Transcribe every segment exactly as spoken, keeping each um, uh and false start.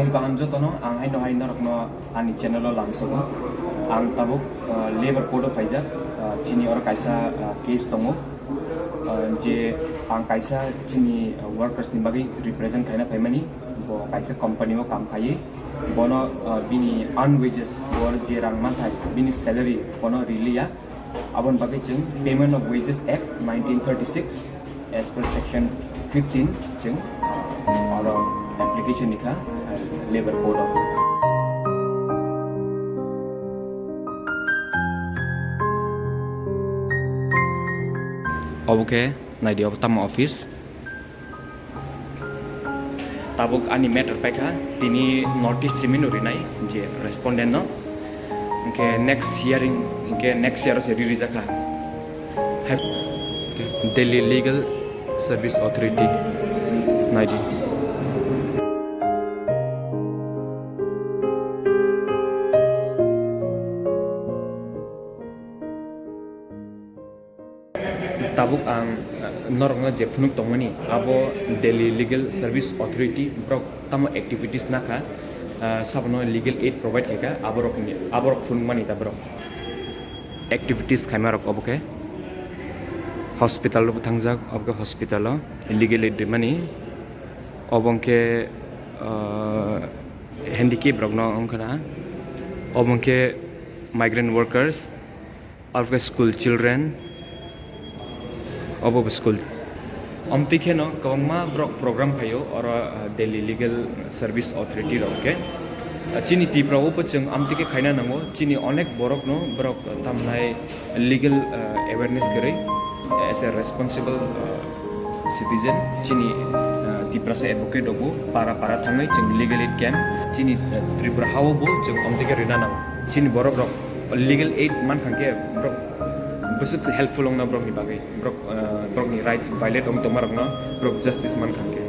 Kaham jotono, ang haino hai norokno ani channel o lamsogo. Ang tabuk, uh, Labour Court o phaijak, uh, chini oro kaisa, uh, case tongo, uh, je ang kaisa chini, uh, workers ni bagwi represent khaina phaimani, bo kaisa company o kam khaiwi, bono, uh, bini earn wages, bo je rang manthai, bini salary bono riliya. Aboni bagwi chwng Payment of Wages Act nineteen thirty-six, as per section fifteen, chwng, ah, oro application ni kha, ah, Labour Code of. Obo khe naidi, obo tamo office. Tabuk ani matter paikha, tini notice simi no rinai je respondent no. Hwnkhe next hearing, hwnkhe next year o se riri jakha. Hai, Delhi Legal Service Authority, naidi. Tabuk ang, eh, norokno je phunuk tongmani, abo Delhi Legal Service Authority, borok tamo activities nakha, eh, sabono legal aid provide khaikha, aborokni, aborok phunukmani ta borok. Activities khaimarok obo khe hospital o thangjak, obo khe hospital o legal aid rimani, obo hwnkhe, eh, handicap rokno wngkha na, obo hwnkhe migrant workers, Abo khe school children, obo bo school. Amtwi kheno kwbangma borok program phaio oro, ah, Delhi Legal Service Authority rok khe. Ah, chini Tripura o bo chwng amtwi khe khaina nango, chini onek borok no borok tamnai legal, ah, awareness kwrwi, as a responsible, ah, citizen, chini, ah, Tiprasa advocate rok bo para para thangwi chwng legal aid camp, chini, ah, Tripura ha o bo chwng amtwi khe rwna nango. Chini borok rok legal aid mankha khe borok bwswk se helpful wngna borokni bagwi, borok, ah, borokni rights violate wng tongma rokno borok justice mankha khe.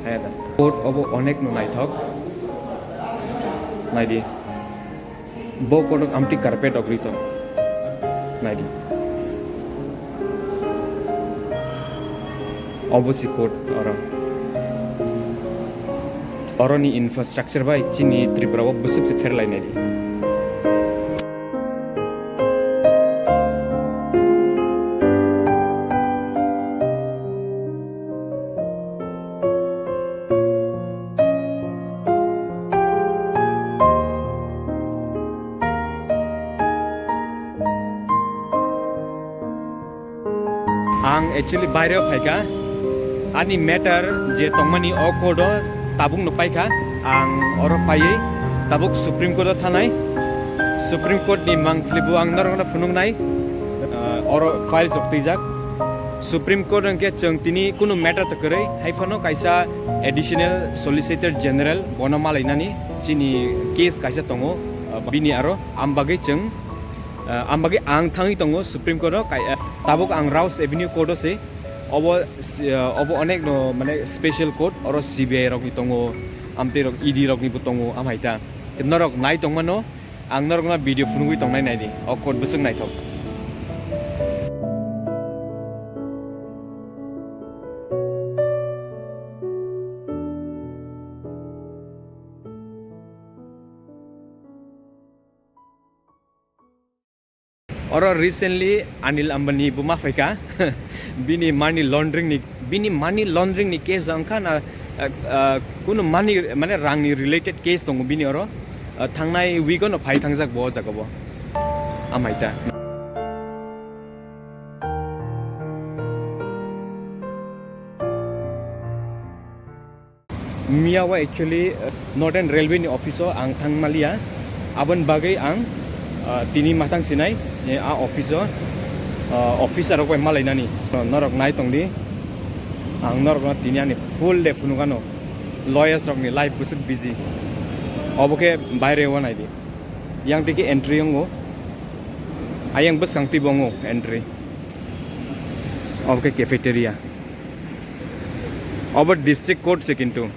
Haya da. Court obo onek no naithok. Naidi. Bo kotok amtwi carpet rok ri tong. Naidi. Obo si court oro. Oroni infrastructure bai chini Tripura o bwswk se pherlai naidi. Ang actually baire o phaikha, ani matter je tongmani o court o tabuk no paikha, ang oro paiwi tabuk Supreme Court o thanai. Supreme Court ni mangpili bo ang norokno phunuknai, ah, oro files rok twijak. Supreme Court hwnkhe chwng tini kunu matter ta kwrwi, hai phano kaisa Additional Solicitor General bono malainani chini case kaisa tongo, ah, bini aro am bagwi chwng, ah, am bagwi ang thangwi tongo Supreme Court o kai, ah, tabuk ang Rouse Avenue Court o se, obo, ah, obo onek no mane special court, oro C B I rok ni tongo, amtwi rok E D rok ni bo tongo, amhaita norok nai tongmano. Ang norokno video phunugwi tongnai naidi, o court bwswk naithok. Oro recently Anil Ambani bo ma phaikha, bini money laundering ni, bini money laundering ni case wngkha na, ah, ah, kunu money, mane rang ni related case tongo bini oro. Ah, thangnai week o no phai thangjak bo o jaga bo. Amai ta. Miya o actually, uh, Northern Railway ni office o ang thang maliya. Aboni bagwi ang, uh, tini matang sinai, eh, a office o, uh, officer rok bai malainani. Norok nai tongdi. Ang norokno tini ani full day phunukano. Lawyers rokni life bwswk busy. Obo khe baire o naidi. Yang tiki entry wngo. Ayang bwskang twi bo wngo entry. Obo khe cafeteria. Obo district court se kintu.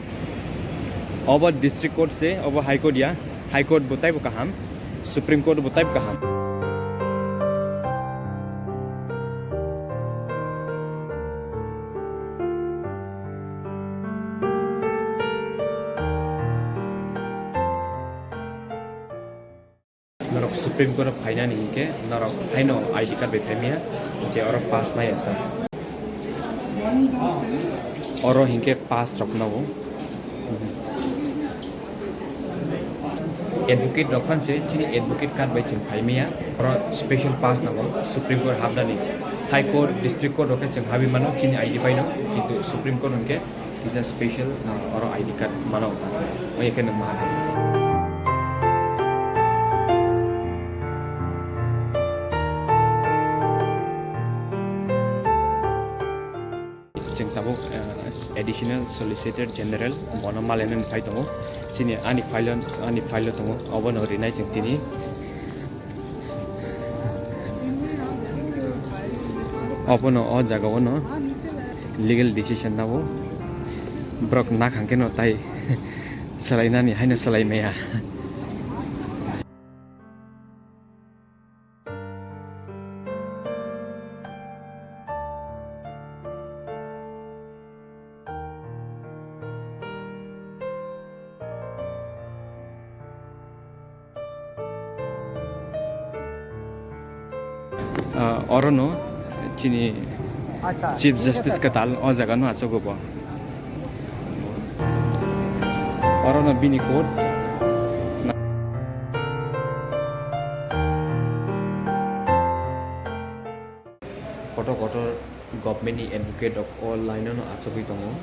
Obo district court se, obo high court ya. High court bo taibo kaham. Supreme court bo taibo kaham. Supreme Court o phainani hinkhe norok haino I D card bai phaimaya, je oro pass nai asa. Oro hinkhe pass rok nago. Advocate rok phan se chini advocate card bai chwng phaimaya. Oro special pass nago Supreme Court hapnani. High Court, District Court rok khe chwng habi mano chini I D bai no, kintu Supreme Court hinkhe kisa special, ah, oro I D card mano. Oya khe nwng maha khe. Chwng tabuk, ah, Additional Solicitor General bono malainani phai tongo. Chini ani file o, ani file o tongo. Obono rinai chwng tini. Obono o jaga o no legal decision nago. Borok nakhang khe no tai swlainani haino swlai maya. Ah, orono chini Chief Justice kwtal o jaga no achogo bo. Orono bini court. Kotor kotor government ni advocate rok o line o no achugwi tongo.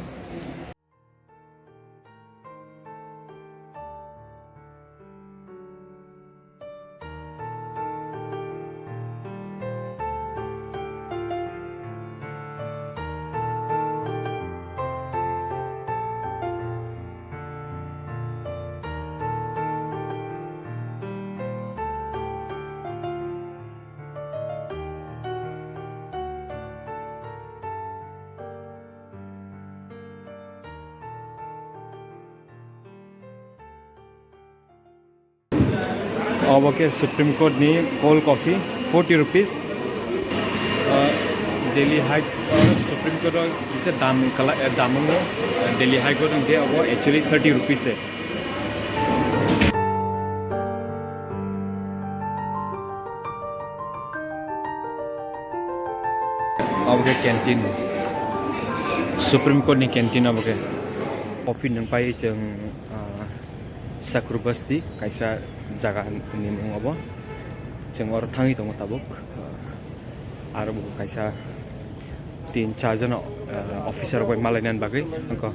Obo khe Supreme Court ni cold coffee, forty rupees. Ah, Delhi High, ah, Supreme Court o kisa dam kala, eh, dam wngo. Delhi High Court hwnkhe obo actually thirty rupees se. Obo khe canteen. Supreme Court ni canteen obo khe. Coffee nwng pai chwng, ah, Sakrubasti kaisa jaga ni mung obo. Chwng oro thangwi tongo tabuk. Ah, aro bo kaisa tin char jona, ah, officer bai malainani bagwi. Wngkha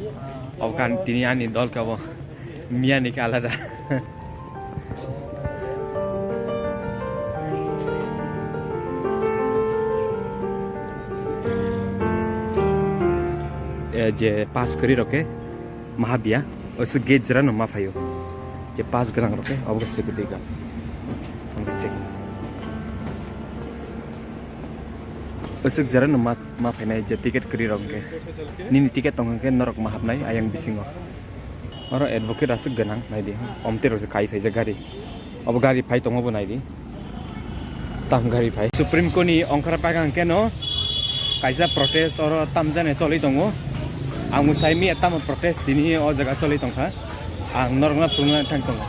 obo khe ani, tini ani dol khe obo. Miyani khe alada. Eh, je pass kwrwi rok khe maha biya, oso gate jora no ma phaio. Je pass gwnang rok khe obo khe security guard. Omo khe checking. Aswk jora no ma, ma phainai je ticket kwrwi rok hwnkhe. Nini ticket tong hwnkhe norok ma hapnai ayang bisingo. Oro advocate aswk gwnang naidi. Omtwi rok se kai phaijak gari. Obo gari phai tongo bo naidi. Tam gari phai. Supreme Court ni ongkhora paikha hwnkhe no kaisa protest oro tamjani choli tongo. Ang bo sai miya tamo protest tini o jaga choli tongkha. Ang norokno phunukna thang tongo.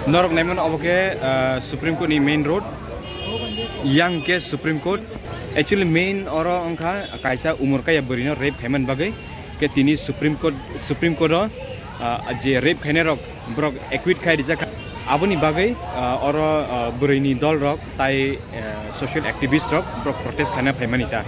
Norok naimano obo khe, ah, Supreme Court ni main road. Yang khe Supreme Court. Actually main oro wngkha kaisa umor kaya bwrwino rape khaimani bagwi. Khe tini Supreme Court, Supreme Court o, ah, je rape khainai rok borok acquit khai rijak kha. Aboni bagwi, ah, oro, ah, bwrwini dol rok tai, ah, social activist rok borok protest khaina phaimani ta.